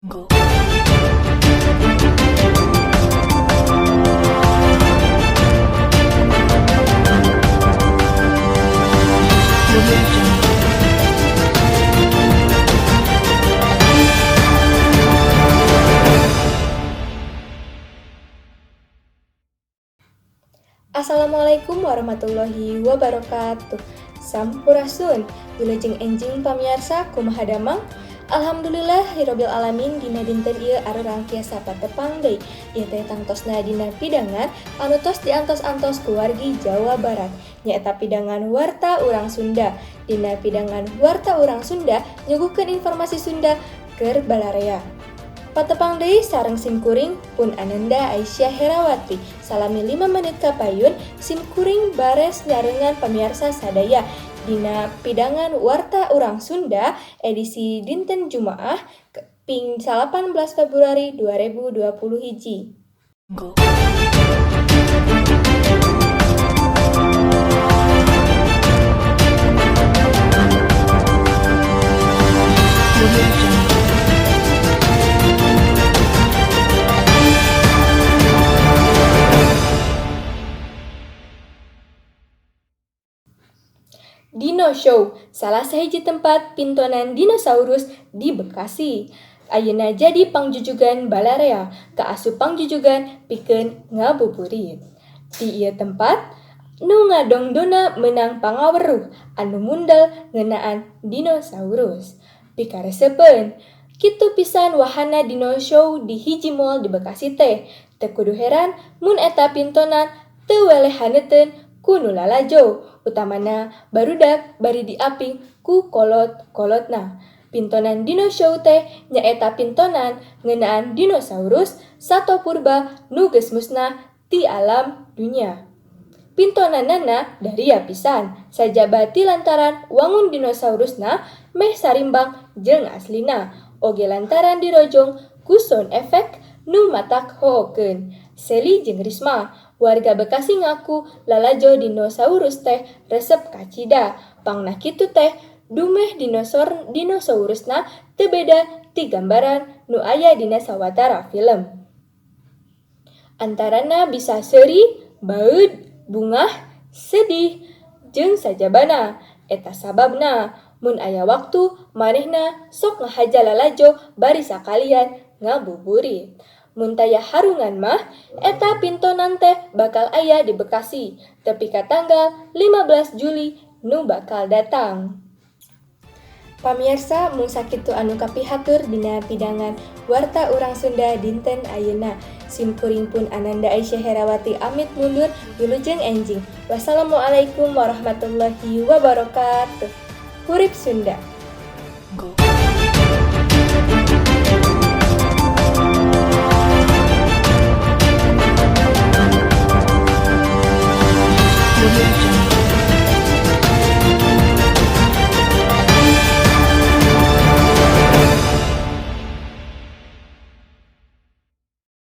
Jungle. Audio Jungle. Assalamualaikum warahmatullahi wabarakatuh. Sampurasun. Wilujeng enjing pamiarsa, kumaha damang? Alhamdulillahirabbil alamin, dina dinten ieu arurang tiasa patepang deui. Ieu teh tangtosna dina pidangan anu tos diantos-antos ku wargi Jawa Barat, nyaeta pidangan Warta Urang Sunda. Dina pidangan Warta Urang Sunda nyuguhkeun informasi Sunda keur balarea. Patepang deui sareng simkuring pun Ananda Aisyah Herawati. Salami 5 menit kapayun simkuring bares nyarengan pamiarsa sadaya dina pidangan Warta Urang Sunda edisi dinten Jumaah ping 18 Februari 2020 hiji. Jungle. Audio Jungle. Dino Show, salah sahiji tempat pintonan dinosaurus di Bekasi. Ayeuna jadi pangjujugan balarea, kaasup pangjujugan pikeun ngabuburit. Di ieu tempat, nu ngadongdona meunang pangaweruh anu mundel ngeunaan dinosaurus. Pikaresepeun, kitu pisan wahana Dino Show di hiji mall di Bekasi teh. Teu kudu heran mun eta pintonan teu weleh haneuteun ku nu lalajo, utamana barudak bari diaping ku kolot-kolotna. Pintonan Dino Show teh nyaeta pintonan ngeunaan dinosaurus sato purba nu geus musnah ti alam dunya. Pintonanana daria pisan, sajaba ti lantaran wangun dinosaurusna meh sarimbang jeung aslina, oge lantaran dirojong ku sound effect nu matak hohokeun. Seli jeung Risma, warga Bekasi ngaku lalajo dinosaurus teh resep kacida. Pangna kitu teh dumeh dinosaurusna teu beda ti gambaran nu aya dina sawatara film. Antarana bisa seuri, baeud, bungah, sedih, jeung sajabana. Eta sababna mun aya waktu manehna sok ngahaja lalajo bari sakalian ngabuburit. Mun taya harungan mah, eta pintonan teh bakal aya di Bekasi tepi ka tanggal 15 Juli nu bakal datang. Pamiarsa, mung sakitu anu kapihatur dina pidangan Warta Urang Sunda dinten ayeuna. Simkuring pun Ananda Aisyah Herawati amit mundur, wilujeng enjing. Wassalamualaikum warahmatullahi wabarakatuh. Hurip Sunda. Jungle.